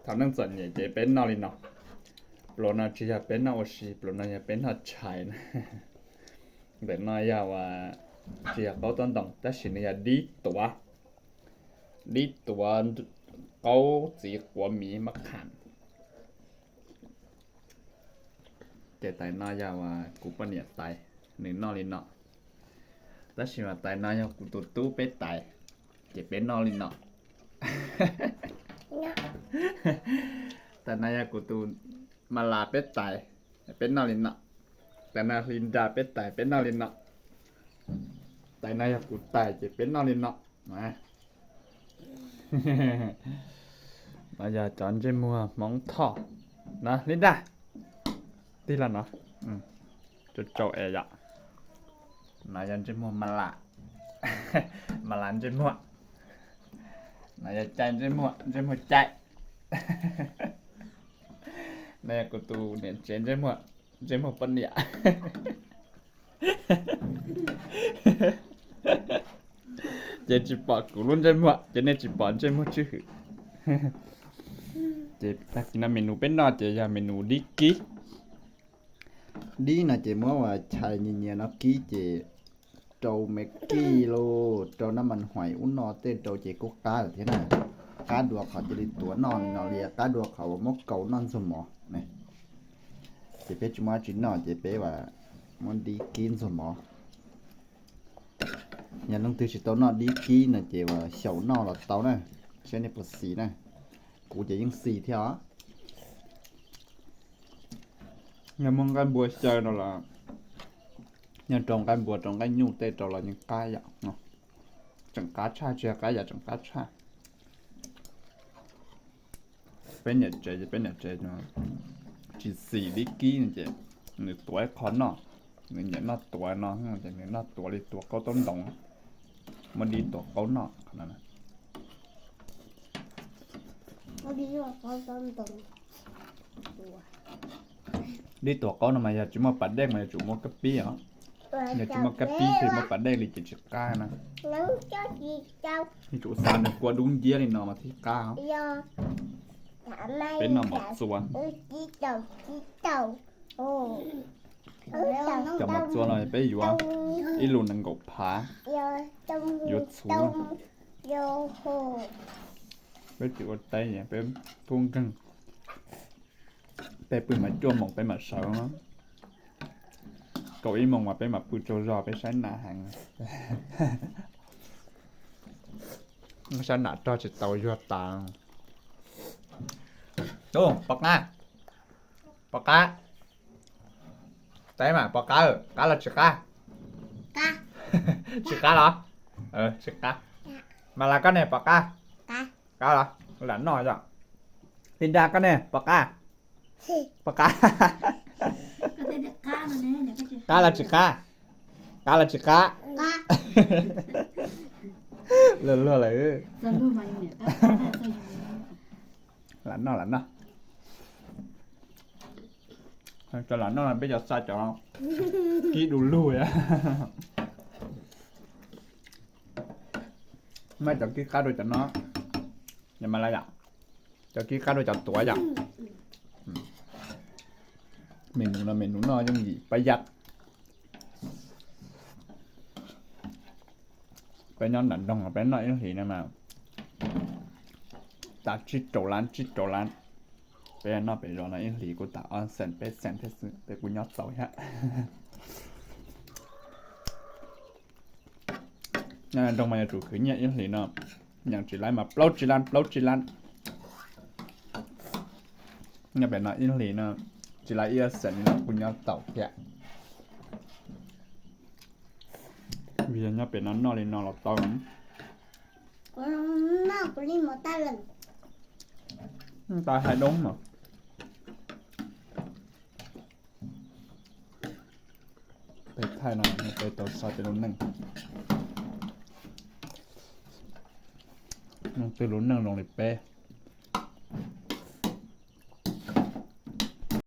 Thaum neej txom nyem ces peb noj li no. Pluas no tsis yog peb noj ua si, pluas no yog peb noj tshais na. Ntawm no yog uas tsis yog qaub tob ntoos tab sis nws yog dib tuav, dib tuav qaub txiv quav miv mab kham. Ces tais no yog uas kuv poj niam tais, nws noj li no. Tab sis mas tais no yog kuv tus tub peb tais, ces peb noj li no. Tais no yog kuv tus mas las peb tais, peb noj li no. Tais no Hli Nra peb tais, peb noj li no. Tais no yog kuv tais ces peb noj li no. No yog cov ntsej muag Hmoob Thoj no Hli Nra. Tig los no, tsau tsau es yom. No yog ntsej muag mas las, mas las ntsej muag. No yog cai ntsej muag, ntsej muag cai. No yog kuv tus niam tsev ntsej muag, ntsej muag poj niam. Ces tsis pom kuv lub ntsej muag ces nej tsis pom ntsej muag tswj hwm. Ces tag kis no menu peb noj ces yog menu dib kib. Dib no ces muab uas chais nyias nyias no kib ces rau me kij los rau nab mas huais ub no tej rau ces kuj qab lawm thiab na. Qab dua qhov cia li tuav noj li no li, qab dua qhov uas muab kaus noj ntxuag mov. Ces peb tsis muaj dab tsi noj ces peb uas muab dib kib ntxuag mov. Yog leej twg tsis tau noj dib kib no ces uas xyaum noj los tau na, saib nej puas xis na. Kuv ces yeej xis thiab os. Yog muab nqaij npua xyaw no los, yog rau nqaij npua rau nqaij nyuj tej rau los yeej qab yom. Tseem qab tshaj, tsis yog qab yam, tseem qab tshaj. Peb niam tsev ces peb niam tsev tsis xis dib kib no ces nws tuav ib qho noj, nws nyiam noj tuav no ces nws noj tuav li tuav qaub taub ntoos, muab dib tuav qaub noj. Dib tuav qaub no mas yog tsis muaj pas dej mas yuav tsum muab kab pib os. Yog tsis muaj kab pib ces muaj pas dej li ces tsis qab na. Yuav tsum xav nws kua dub nciab li no mas thiaj qab. Peb noj mov txua. Cov mov txua no peb yuav ib lus nees nkaum phav, yuav txhuv. Peb tsis ua teb, peb tub nkeeg. Peb pw mas cuaj moos peb mam sawv. Kaum ib moos mas peb mam pw tsaug zog, peb saib nas heev. Saib nas rog tsis tau yuag tas. Tub, pom qab, pom qab. Teb mas pom qab, qab los tsis qab? Tsis qab los? Tsis qab. Mas las koj ne, pom qab? Qab los? Lam noj yom. Li Nra koj ne, pom qab? Pom qab. Qab los tsis qab? Qab los tsis qab? Luag luag lawm. Lam noj, lam noj. Cov lam noj peb cov xa cov kib du lug. Mas cov kib qab dua cov no, yog mas la yom, cov kib qab dua cov tuav yom. Menu no menu noj yooj yim pab yaj. Peb nyob nram nroog peb noj ib hlis no mas tas tsib rau lab, tsib rau lab. Peb noj pem zos no ib hlis kuj tas ob xees peb xees thiab xwb, peb kuj nyob txaus thiab. Nyob nram nroog mas yuav tsum khwv nyiaj ib hlis no, nyeem tsis laib mas plaub tsib lab, plaub tsib lab. Nyob pem no ib hlis no tsis laib ib xees li no kuj nyob txaus thiab. Vim yog nyob pem no noj li no los tau. Tau hais doob mas. Peb thaij no peb tau txog tej lub neej, leej twg lub neej zoo li peb.